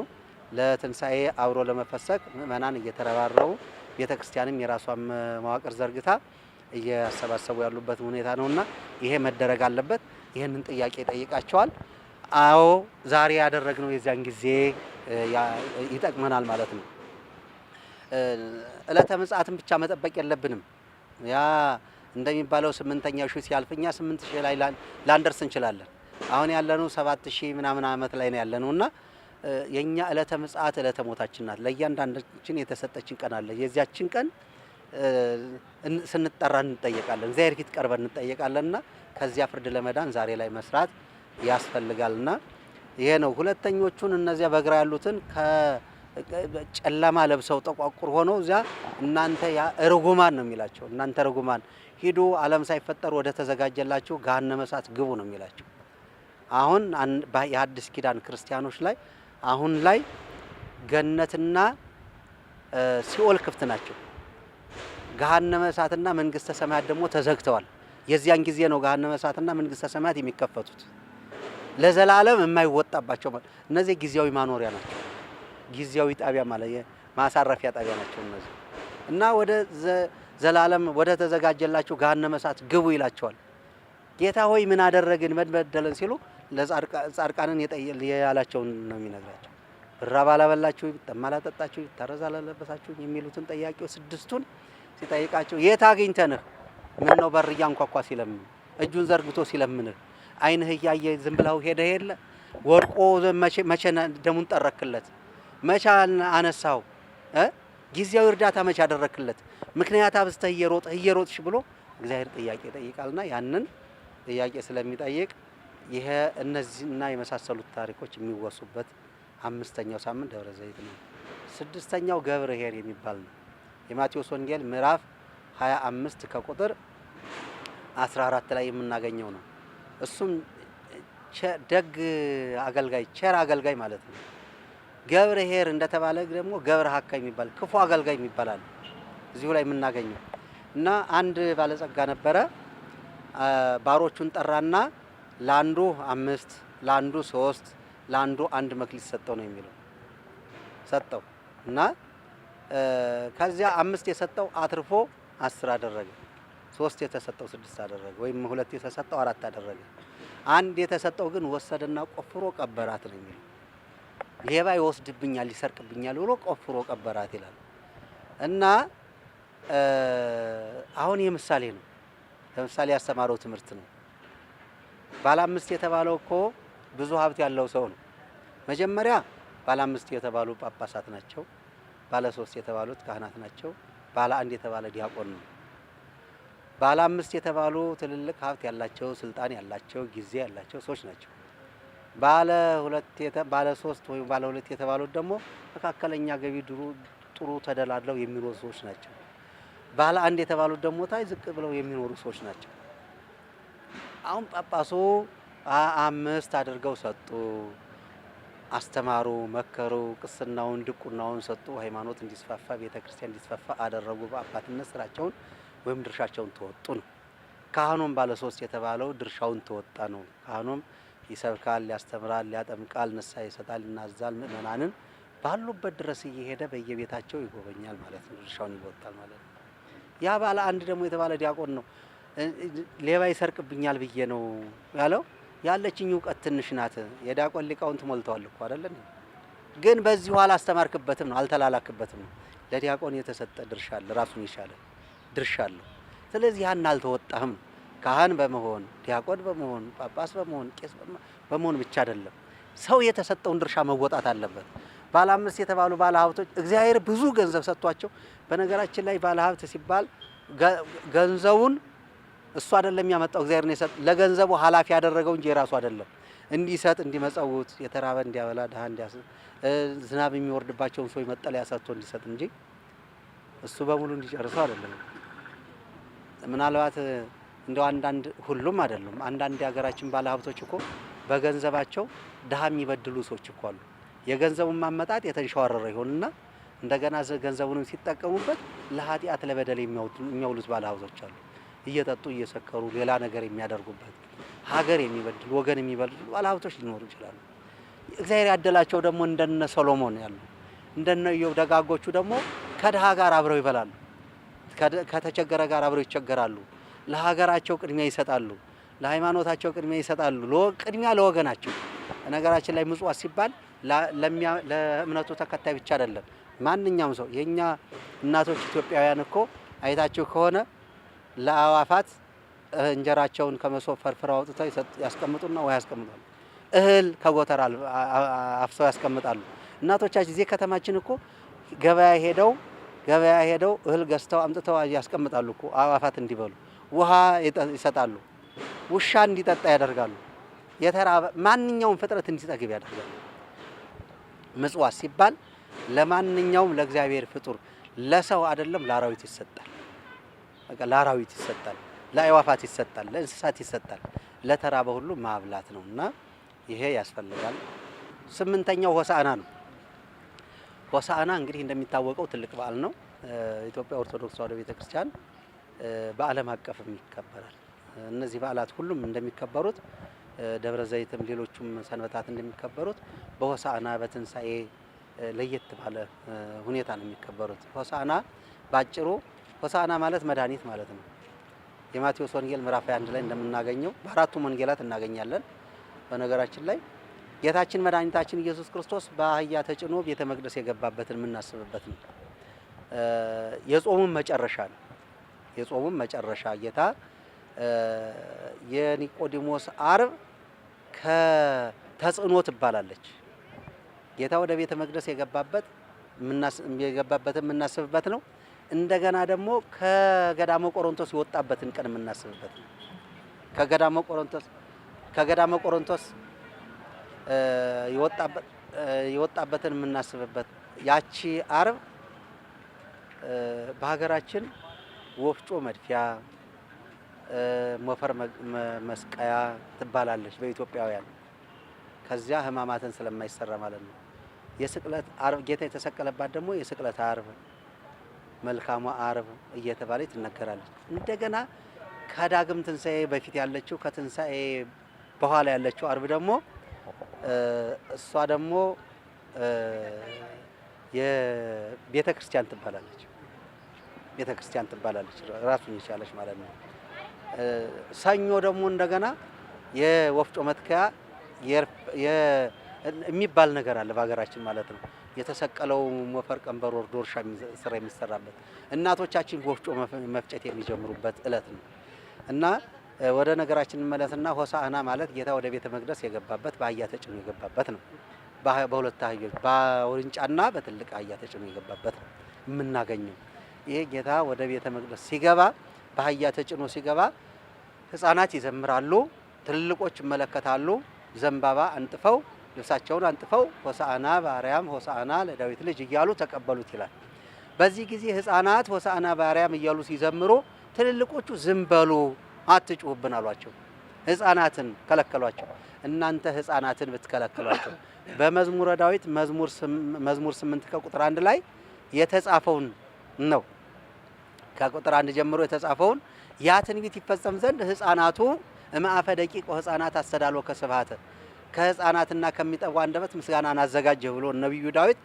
ለትንሳኤ አብሮ ለመፈሰክ ምእመናን እየተረባረቡ ቤተ ክርስቲያንም የራሷን መዋቅር ዘርግታ እያሰባሰቡ ያሉበት ሁኔታ ነውና ይሄ መደረግ አለበት። ይሄንን ጥያቄ ይጠይቃቸዋል። አዎ ዛሬ ያደረግነው የዚያን ጊዜ ይጠቅመናል ማለት ነው። ዕለተ ምጽአትን ብቻ መጠበቅ የለብንም። ያ እንደሚባለው 8ኛው ሺህ ሲያልፍ እኛ 8000 ላይ ላንደርስ እንችላለን። አሁን ያለነው 7000 ምናምን ዓመት ላይ ነው ያለነውና የኛ ዕለተ ምጽአት ዕለተ ሞታችን ናት። ለእያንዳንዳችን የተሰጠችን ቀን አለ። የዚያችን ቀን ስንጠራ እንጠየቃለን፣ እግዚአብሔር ፊት ቀርበን እንጠየቃለንና ከዚያ ፍርድ ለመዳን ዛሬ ላይ መስራት ያስፈልጋልና ይሄ ነው። ሁለተኞቹን እነዚያ በግራ ያሉትን ከጨለማ ለብሰው ጠቋቁር ሆነው እዚያ እናንተ ያ ርጉማን ነው የሚላቸው። እናንተ ርጉማን ሂዱ፣ ዓለም ሳይፈጠር ወደ ተዘጋጀላችሁ ገሃነመ እሳት ግቡ ነው የሚላቸው። አሁን የሐዲስ ኪዳን ክርስቲያኖች ላይ አሁን ላይ ገነትና ሲኦል ክፍት ናቸው። ገሃነመ እሳትና መንግስተ ሰማያት ደግሞ ተዘግተዋል። የዚያን ጊዜ ነው ገሃነመ እሳትና መንግስተ ሰማያት የሚከፈቱት ለዘላለም የማይወጣባቸው ማለት። እነዚህ ጊዜያዊ ማኖሪያ ናቸው። ጊዜያዊ ጣቢያ ማለት ማሳረፊያ ጣቢያ ናቸው እነዚህ። እና ወደ ዘላለም ወደ ተዘጋጀላችሁ ገሃነመ እሳት ግቡ ይላቸዋል። ጌታ ሆይ ምን አደረግን ምን በደለን ሲሉ ለጻድቃንን ያላቸውን ነው የሚነግራቸው። ብራብ አላበላችሁ፣ ብጠማ አላጠጣችሁ፣ ብታረዝ አላለበሳችሁ የሚሉትን ጠያቂው ስድስቱን ሲጠይቃቸው የት አግኝተንህ ምን ነው በር እያንኳኳ ሲለምን እጁን ዘርግቶ ሲለምንህ ዓይንህ እያየ ዝም ብለው ሄደህ የለ ወድቆ መቼ ደሙን ጠረክለት? መቼ አነሳው? ጊዜያዊ እርዳታ መቼ አደረክለት? ምክንያት አብዝተህ እየሮጥህ እየሮጥሽ ብሎ እግዚአብሔር ጥያቄ ይጠይቃልና ያንን ጥያቄ ስለሚጠይቅ ይሄ እነዚህና የመሳሰሉት ታሪኮች የሚወሱበት አምስተኛው ሳምንት ደብረ ዘይት ነው። ስድስተኛው ገብረ ኄር የሚባል ነው። የማቴዎስ ወንጌል ምዕራፍ 25 ከቁጥር 14 ላይ የምናገኘው ነው። እሱም ደግ አገልጋይ ቸር አገልጋይ ማለት ነው። ገብረ ኄር እንደተባለ ደግሞ ገብረ ሀካ የሚባል ክፉ አገልጋይ የሚባል እዚሁ ላይ የምናገኘው እና አንድ ባለጸጋ ነበረ። ባሮቹን ጠራና ለአንዱ 5 ለአንዱ 3 ለአንዱ 1 መክሊት ሰጠው ነው የሚለው ሰጠው እና ከዚያ 5 የሰጠው አትርፎ 10 አደረገ። 3 የተሰጠው 6 አደረገ፣ ወይም 2 የተሰጠው 4 አደረገ። 1 የተሰጠው ግን ወሰደና ቆፍሮ ቀበራት ነው የሚለው። ሌባ ይወስድብኛል ይሰርቅብኛል ብሎ ቆፍሮ ቀበራት ይላል። እና አሁን ይሄ ምሳሌ ነው። ለምሳሌ ያስተማረው ትምህርት ነው። ባለ 5 የተባለው እኮ ብዙ ሀብት ያለው ሰው ነው። መጀመሪያ ባለ 5 የተባሉ ጳጳሳት ናቸው። ባለ 3 የተባሉት ካህናት ናቸው። ባለ 1 የተባለ ዲያቆን ነው። ባለ 5 የተባሉ ትልልቅ ሀብት ያላቸው ስልጣን ያላቸው ጊዜ ያላቸው ሰዎች ናቸው። ባለ 3 ወይም ባለ 2 የተባሉት ደግሞ መካከለኛ ገቢ ጥሩ ተደላድለው የሚኖሩ ሰዎች ናቸው። ባለ 1 የተባሉት ደግሞ ታይ ዝቅ ብለው የሚኖሩ ሰዎች ናቸው። አሁን ጳጳሱ 5 አድርገው ሰጡ፣ አስተማሩ፣ መከሩ፣ ቅስናውን ድቁናውን ሰጡ። ሃይማኖት እንዲስፋፋ ቤተክርስቲያን እንዲስፋፋ አደረጉ። በአባትነት ስራቸውን ወይም ድርሻቸውን ተወጡ ነው። ካህኑም ባለ 3 የተባለው ድርሻውን ተወጣ ነው። ካህኑም ይሰብካል፣ ያስተምራል፣ ያጠምቃል፣ ንስሐ ይሰጣል፣ ይናዛል። ምእመናንን ባሉበት ድረስ እየሄደ በየቤታቸው ይጎበኛል ማለት ነው። ድርሻውን ይወጣል ማለት ነው። ያ ባለ 1 ደግሞ የተባለ ዲያቆን ነው። ሌባ ይሰርቅብኛል ብዬ ነው ያለው። ያለችኝ እውቀት ትንሽ ናት። የዲያቆን ሊቃውንት ሞልተዋል እኮ አይደል? ግን በዚሁ አላስተማርክበትም ነው፣ አልተላላክበትም ነው። ለዲያቆን የተሰጠ ድርሻ አለ፣ ራሱን የቻለ ድርሻ አለ። ስለዚህ ያን አልተወጣህም። ካህን በመሆን ዲያቆን በመሆን ጳጳስ በመሆን ቄስ በመሆን ብቻ አይደለም፣ ሰው የተሰጠውን ድርሻ መወጣት አለበት። ባለ 5 የተባሉ ባለ ሀብቶች እግዚአብሔር ብዙ ገንዘብ ሰጥቷቸው፣ በነገራችን ላይ ባለ ሀብት ሲባል ገንዘቡን እሱ አይደለም ያመጣው፣ እግዚአብሔር ነው የሰጠው። ለገንዘቡ ኃላፊ ያደረገው እንጂ የራሱ አይደለም። እንዲሰጥ እንዲመጸውት፣ የተራበ እንዲያበላ፣ ድሃ እንዲያስ፣ ዝናብ የሚወርድባቸውን ሰው መጠለያ ሰጥቶ እንዲሰጥ እንጂ እሱ በሙሉ እንዲጨርሰው አይደለም። ምናልባት እንደው አንዳንድ ሁሉም አይደሉም፣ አንዳንድ የሀገራችን ባለ ሀብቶች እኮ በገንዘባቸው ድሃ የሚበድሉ ሰዎች እኮ አሉ። የገንዘቡን ማመጣጥ የተንሸዋረረ ይሆንና እንደገና ገንዘቡንም ሲጠቀሙበት ለኃጢአት ለበደል የሚያውሉት ባለ ሀብቶች አሉ። እየጠጡ እየሰከሩ ሌላ ነገር የሚያደርጉበት ሀገር የሚበድሉ ወገን የሚበድሉ ባለ ሀብቶች ሊኖሩ ይችላሉ። እግዚአብሔር ያደላቸው ደግሞ እንደነ ሰሎሞን ያሉ እንደነ ኢዮብ ደጋጎቹ ደግሞ ከድሃ ጋር አብረው ይበላሉ፣ ከተቸገረ ጋር አብረው ይቸገራሉ። ለሀገራቸው ቅድሚያ ይሰጣሉ፣ ለሃይማኖታቸው ቅድሚያ ይሰጣሉ፣ ቅድሚያ ለወገናቸው። ነገራችን ላይ ምጽዋት ሲባል ለእምነቱ ተከታይ ብቻ አይደለም፣ ማንኛውም ሰው። የኛ እናቶች ኢትዮጵያውያን እኮ አይታችሁ ከሆነ ለአዋፋት እንጀራቸውን ከመሶብ ፈርፍረው አውጥተው ያስቀምጡና ውሃ ያስቀምጣሉ። እህል ከጎተራ አፍሰው ያስቀምጣሉ። እናቶቻችን እዚህ ከተማችን እኮ ገበያ ሄደው እህል ገዝተው አምጥተው ያስቀምጣሉ እኮ አዋፋት እንዲበሉ። ውሃ ይሰጣሉ። ውሻ እንዲጠጣ ያደርጋሉ። የተራበ ማንኛውም ፍጥረት እንዲጠግብ ያደርጋሉ። ምጽዋት ሲባል ለማንኛውም ለእግዚአብሔር ፍጡር ለሰው አይደለም፣ ለአራዊት ይሰጣል። በቃ ለአራዊት ይሰጣል፣ ለአዕዋፋት ይሰጣል፣ ለእንስሳት ይሰጣል። ለተራበ ሁሉ ማብላት ነውና ይሄ ያስፈልጋል። 8ኛው ሆሳዕና ነው። ሆሳዕና እንግዲህ እንደሚታወቀው ትልቅ በዓል ነው። ኢትዮጵያ ኦርቶዶክስ ተዋሕዶ ቤተክርስቲያን በዓለም አቀፍም ይከበራል። እነዚህ በዓላት ሁሉም እንደሚከበሩት ደብረ ዘይትም ሌሎቹም ሰንበታት እንደሚከበሩት በሆሳዕና በትንሳኤ ለየት ባለ ሁኔታ ነው የሚከበሩት። ሆሳዕና ባጭሩ ሆሳዕና ማለት መድኃኒት ማለት ነው። የማቴዎስ ወንጌል ምዕራፍ 21 ላይ እንደምናገኘው በአራቱም ወንጌላት እናገኛለን። በነገራችን ላይ ጌታችን መድኃኒታችን ኢየሱስ ክርስቶስ በአህያ ተጭኖ ቤተ መቅደስ የገባበትን የምናስብበት ነው። የጾሙን መጨረሻ ነው። የጾሙን መጨረሻ ጌታ የኒቆዲሞስ አርብ ከተጽዕኖ ትባላለች። ጌታ ወደ ቤተ መቅደስ የገባበትን የምናስብበት ነው። እንደገና ደግሞ ከገዳመ ቆሮንቶስ የወጣበትን ቀን የምናስብበት ነው። ከገዳመ ቆሮንቶስ የወጣበትን የምናስብበት ያቺ አርብ በሀገራችን ወፍጮ መድፊያ፣ ሞፈር መስቀያ ትባላለች በኢትዮጵያውያን። ከዚያ ሕማማትን ስለማይሰራ ማለት ነው። የስቅለት አርብ ጌታ የተሰቀለባት ደግሞ የስቅለት አርብ፣ መልካሟ አርብ እየተባለች ትነገራለች። እንደገና ከዳግም ትንሣኤ በፊት ያለችው፣ ከትንሣኤ በኋላ ያለችው አርብ ደግሞ እሷ ደግሞ የቤተ ክርስቲያን ትባላለች። ቤተ ክርስቲያን ትባላለች ራሱን የቻለች ማለት ነው። ሰኞ ደግሞ እንደገና የወፍጮ መትከያ የሚባል ነገር አለ በሀገራችን ማለት ነው። የተሰቀለው ሞፈር ቀንበር ወርዶ እርሻ ስራ የሚሰራበት፣ እናቶቻችን ወፍጮ መፍጨት የሚጀምሩበት እለት ነው። እና ወደ ነገራችን እንመለስና ሆሳዕና ማለት ጌታ ወደ ቤተ መቅደስ የገባበት፣ በአህያ ተጭኖ የገባበት ነው። በሁለት አህዮች፣ በውርንጫና በትልቅ አህያ ተጭኖ የገባበት ነው የምናገኘው። ይሄ ጌታ ወደ ቤተ መቅደስ ሲገባ፣ በአህያ ተጭኖ ሲገባ ሕፃናት ይዘምራሉ፣ ትልልቆች ይመለከታሉ። ዘንባባ አንጥፈው፣ ልብሳቸውን አንጥፈው "ሆሳዕና በአርያም፣ ሆሳዕና ለዳዊት ልጅ" እያሉ ተቀበሉት ይላል። በዚህ ጊዜ ሕፃናት "ሆሳዕና በአርያም" እያሉ ሲዘምሩ ትልልቆቹ "ዝም በሉ፣ አትጩሁብን" አሏቸው። ሕፃናትን ከለከሏቸው። እናንተ ሕፃናትን ብትከለክሏቸው በመዝሙረ ዳዊት መዝሙር 8 ከቁጥር 1 ላይ የተጻፈውን ነው። ከቁጥር 1 ጀምሮ የተጻፈውን ያ ትንቢት ይፈጸም ዘንድ ሕፃናቱ "እምአፈ ደቂቅ ወሕፃናት አስተዳሎከ ስብሐተ"፣ ከሕፃናትና ከሚጠቡ አንደበት ምስጋናን አዘጋጀህ ብሎ ነቢዩ ዳዊት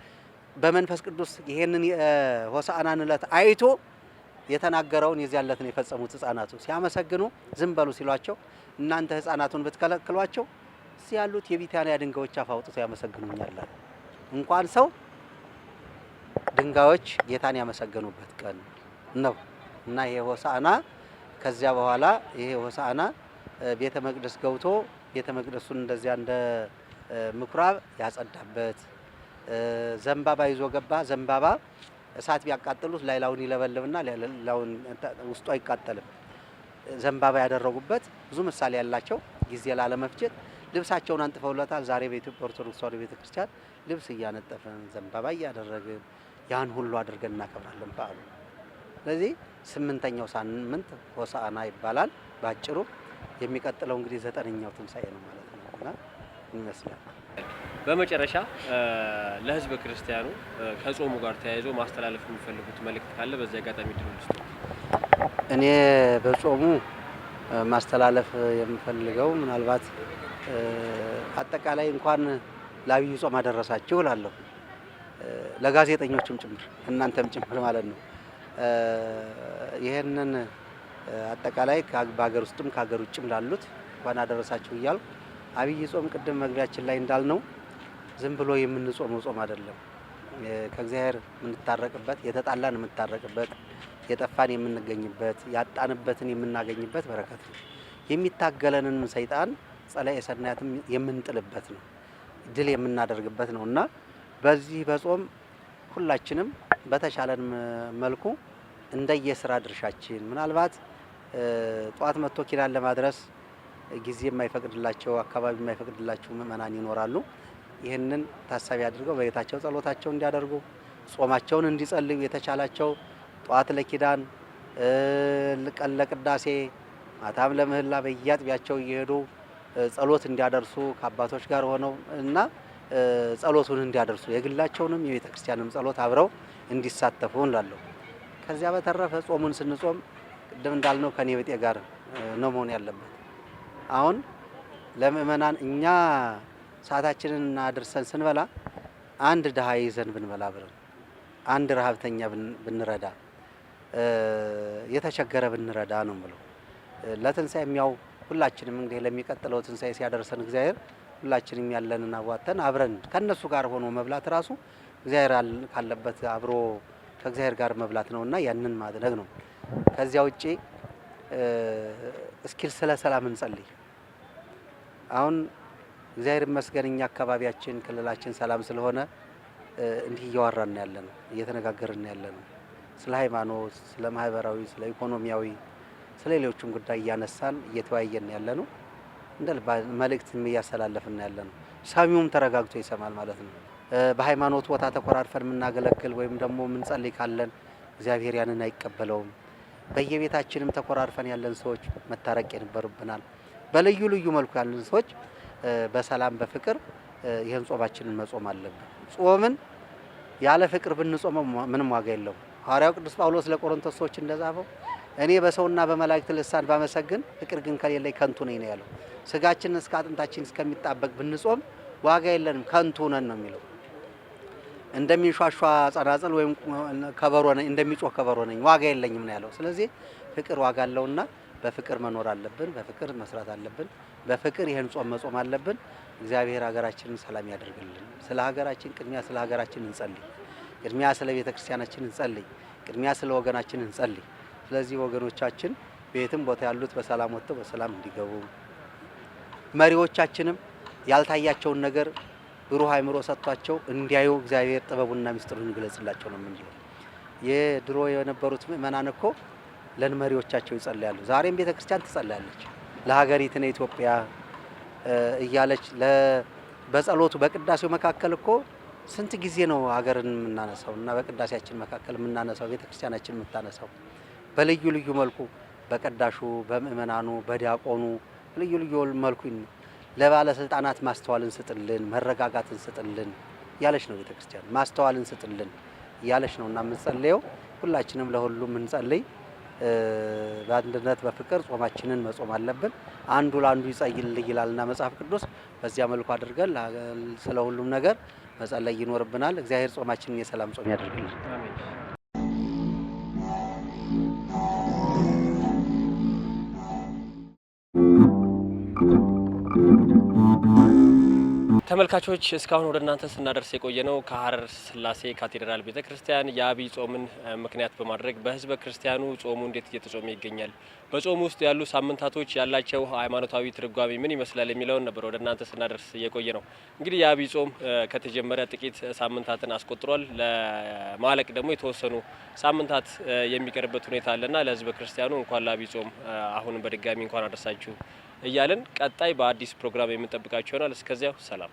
በመንፈስ ቅዱስ ይሄንን የሆሳዕናን ዕለት አይቶ የተናገረውን የዚያን ዕለት ነው የፈጸሙት። ሕፃናቱ ሲያመሰግኑ ዝም በሉ ሲሏቸው እናንተ ሕፃናቱን ብትከለክሏቸው እዚህ ያሉት የቢታንያ ድንጋዮች አፍ አውጥተው ያመሰግኑኛል አለ። እንኳን ሰው ድንጋዮች ጌታን ያመሰገኑበት ቀን ነው። እና ይሄ ሆሳዕና ከዚያ በኋላ ይሄ ሆሳዕና ቤተ መቅደስ ገብቶ ቤተ መቅደሱን እንደዚያ እንደ ምኩራብ ያጸዳበት፣ ዘንባባ ይዞ ገባ። ዘንባባ እሳት ቢያቃጥሉት ላይላውን ይለበልብና ላይላውን ውስጡ አይቃጠልም። ዘንባባ ያደረጉበት ብዙ ምሳሌ ያላቸው ጊዜ ላለመፍጀት ልብሳቸውን አንጥፈውለታል። ዛሬ በኢትዮጵያ ኦርቶዶክስ ተዋሕዶ ቤተክርስቲያን ልብስ እያነጠፍን፣ ዘንባባ እያደረግን፣ ያን ሁሉ አድርገን እናከብራለን በዓሉ። ስለዚህ ስምንተኛው ሳምንት ሆሳዕና ይባላል። ባጭሩ የሚቀጥለው እንግዲህ ዘጠነኛው ትንሣኤ ነው ማለት ነው እና ይመስላል። በመጨረሻ ለሕዝበ ክርስቲያኑ ከጾሙ ጋር ተያይዞ ማስተላለፍ የሚፈልጉት መልእክት ካለ በዚህ አጋጣሚ እድሉን ልስጥዎት። እኔ በጾሙ ማስተላለፍ የምፈልገው ምናልባት አጠቃላይ እንኳን ለአብይ ጾም አደረሳችሁ እላለሁ። ለጋዜጠኞችም ጭምር፣ እናንተም ጭምር ማለት ነው። ይህንን አጠቃላይ በሀገር ውስጥም ከሀገር ውጭም ላሉት እንኳን አደረሳችሁ እያልኩ፣ አብይ ጾም ቅድም መግቢያችን ላይ እንዳልነው ዝም ብሎ የምንጾመው ጾም አይደለም። ከእግዚአብሔር የምንታረቅበት፣ የተጣላን የምንታረቅበት፣ የጠፋን የምንገኝበት፣ ያጣንበትን የምናገኝበት በረከት ነው። የሚታገለንን ሰይጣን ጸላኤ ሰናያትም የምንጥልበት ነው። ድል የምናደርግበት ነው። እና በዚህ በጾም ሁላችንም በተሻለን መልኩ እንደየስራ ድርሻችን፣ ምናልባት ጠዋት መጥቶ ኪዳን ለማድረስ ጊዜ የማይፈቅድላቸው፣ አካባቢ የማይፈቅድላቸው ምእመናን ይኖራሉ። ይህንን ታሳቢ አድርገው በቤታቸው ጸሎታቸው እንዲያደርጉ፣ ጾማቸውን እንዲጸልዩ፣ የተቻላቸው ጠዋት ለኪዳን፣ ቀን ለቅዳሴ፣ ማታም ለምህላ በየአጥቢያቸው እየሄዱ ጸሎት እንዲያደርሱ፣ ከአባቶች ጋር ሆነው እና ጸሎቱን እንዲያደርሱ፣ የግላቸውንም የቤተ ክርስቲያንም ጸሎት አብረው እንዲሳተፉ እንላለሁ። ከዚያ በተረፈ ጾሙን ስንጾም ቅድም እንዳልነው ከኔ ብጤ ጋር ነው መሆን ያለበት። አሁን ለምእመናን እኛ ሰዓታችንን አድርሰን ስንበላ አንድ ድሃ ይዘን ብንበላ፣ አብረን አንድ ረሀብተኛ ብንረዳ፣ የተቸገረ ብንረዳ ነው የምለው። ለትንሳኤም ያው ሁላችንም እንግዲህ ለሚቀጥለው ትንሳኤ ሲያደርሰን እግዚአብሔር ሁላችንም ያለንን አዋጥተን አብረን ከነሱ ጋር ሆኖ መብላት ራሱ እግዚአብሔር ካለበት አብሮ ከእግዚአብሔር ጋር መብላት ነውና ያንን ማድረግ ነው። ከዚያ ውጪ እስኪ ስለ ሰላም እንጸልይ። አሁን እግዚአብሔር ይመስገን እኛ አካባቢያችን ክልላችን ሰላም ስለሆነ እንዲህ እያወራን ያለ ነው፣ እየተነጋገርን ያለ ነው። ስለ ሃይማኖት፣ ስለ ማህበራዊ፣ ስለ ኢኮኖሚያዊ፣ ስለ ሌሎችም ጉዳይ እያነሳን እየተወያየን ያለ ነው። እንደ መልእክትም እያስተላለፍን ያለ ነው። ሰሚውም ተረጋግቶ ይሰማል ማለት ነው። በሃይማኖት ቦታ ተኮራርፈን የምናገለግል ወይም ደግሞ የምንጸልይ ካለን እግዚአብሔር ያንን አይቀበለውም። በየቤታችንም ተኮራርፈን ያለን ሰዎች መታረቅ ይኖርብናል። በልዩ ልዩ መልኩ ያለን ሰዎች በሰላም በፍቅር ይህን ጾማችንን መጾም አለብን። ጾምን ያለ ፍቅር ብንጾመው ምንም ዋጋ የለውም። ሐዋርያው ቅዱስ ጳውሎስ ለቆሮንቶስ ሰዎች እንደጻፈው እኔ በሰውና በመላእክት ልሳን ባመሰግን ፍቅር ግን ከሌለኝ ከንቱ ነኝ ነው ያለው። ስጋችን እስከ አጥንታችን እስከሚጣበቅ ብንጾም ዋጋ የለንም፣ ከንቱ ነን ነው የሚለው። እንደሚንሿሿ ጸናጽል ወይም ከበሮ ነኝ፣ እንደሚጮህ ከበሮ ነኝ፣ ዋጋ የለኝም ነው ያለው። ስለዚህ ፍቅር ዋጋ አለውና በፍቅር መኖር አለብን፣ በፍቅር መስራት አለብን፣ በፍቅር ይህን ጾም መጾም አለብን። እግዚአብሔር ሀገራችንን ሰላም ያደርግልን። ስለ ሀገራችን ቅድሚያ ስለ ሀገራችን እንጸልይ፣ ቅድሚያ ስለ ቤተ ክርስቲያናችን እንጸልይ፣ ቅድሚያ ስለ ወገናችን እንጸልይ። ስለዚህ ወገኖቻችን በየትም ቦታ ያሉት በሰላም ወጥተው በሰላም እንዲገቡ፣ መሪዎቻችንም ያልታያቸውን ነገር ብሩህ አእምሮ ሰጥቷቸው እንዲያዩ እግዚአብሔር ጥበቡንና ምስጢሩን ይግለጽላቸው ነው የምንለው። የድሮ የነበሩት ምእመናን እኮ ለመሪዎቻቸው ይጸልያሉ። ዛሬም ቤተ ክርስቲያን ትጸልያለች። ለሀገሪትነ ኢትዮጵያ እያለች በጸሎቱ በቅዳሴው መካከል እኮ ስንት ጊዜ ነው ሀገርን የምናነሳው እና በቅዳሴያችን መካከል የምናነሳው ቤተ ክርስቲያናችን የምታነሳው በልዩ ልዩ መልኩ በቀዳሹ፣ በምእመናኑ፣ በዲያቆኑ ልዩ ልዩ መልኩ ለባለስልጣናት ማስተዋልን ስጥልን፣ መረጋጋትን ስጥልን ያለች ነው ቤተክርስቲያን። ማስተዋልን ስጥልን ያለች ነው እና የምንጸልየው ሁላችንም ለሁሉም እንጸልይ። በአንድነት በፍቅር ጾማችንን መጾም አለብን። አንዱ ለአንዱ ይጸልይ ይላልና መጽሐፍ ቅዱስ። በዚያ መልኩ አድርገን ስለ ሁሉም ነገር መጸለይ ይኖርብናል። እግዚአብሔር ጾማችንን የሰላም ጾም ያደርግልን። ተመልካቾች እስካሁን ወደ እናንተ ስናደርስ የቆየ ነው ከሀረር ስላሴ ካቴድራል ቤተ ክርስቲያን የአብይ ጾምን ምክንያት በማድረግ በሕዝበ ክርስቲያኑ ጾሙ እንዴት እየተጾመ ይገኛል፣ በጾሙ ውስጥ ያሉ ሳምንታቶች ያላቸው ሃይማኖታዊ ትርጓሜ ምን ይመስላል የሚለውን ነበር ወደ እናንተ ስናደርስ የቆየ ነው። እንግዲህ የአብይ ጾም ከተጀመረ ጥቂት ሳምንታትን አስቆጥሯል። ለማለቅ ደግሞ የተወሰኑ ሳምንታት የሚቀርበት ሁኔታ አለና ለሕዝበ ክርስቲያኑ እንኳን ለአብይ ጾም አሁንም በድጋሚ እንኳን አደረሳችሁ እያልን ቀጣይ በአዲስ ፕሮግራም የምንጠብቃችሁ ይሆናል። እስከዚያው ሰላም።